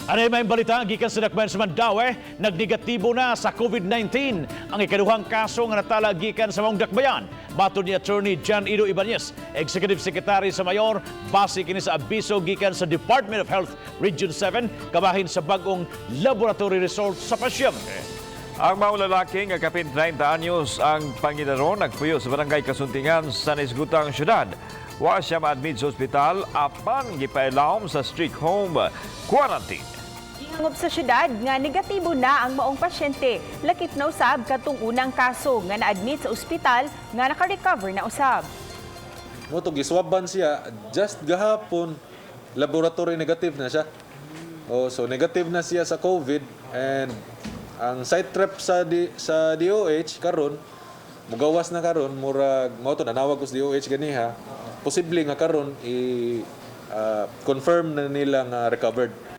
Anay may balita gikan sa dakbayan sa Mandaue, nagnegatibo na sa COVID-19 ang ikaduhang kaso nga natala gikan sa maong dakbayan. Matod ni Attorney John Ido Ibanez, Executive Secretary sa Mayor, base kini sa abiso gikan sa Department of Health Region 7 kabahin sa bag-ong laboratory results sa pasyente. Ang mga lalaki nga kapin 30 anyos ang pangidaron nagpuyo sa Barangay Kasuntingan sa Naisgutang Syudad. Wa siya ma-admit sa ospital apan gipailawom sa strict home quarantine. Gihangop sa syudad nga negatibo na ang maong pasyente. Lakip na usab katong unang kaso nga na-admit sa ospital nga naka-recover na usab. Mao to giswaban siya just gahapon, laboratory negative na siya. Oh, so negative na siya sa COVID and ang site rep sa DOH karon mugawas na karon, murag mao to nanawag ko sa DOH ganiha, posible nga karon i confirm na nila nga recovered.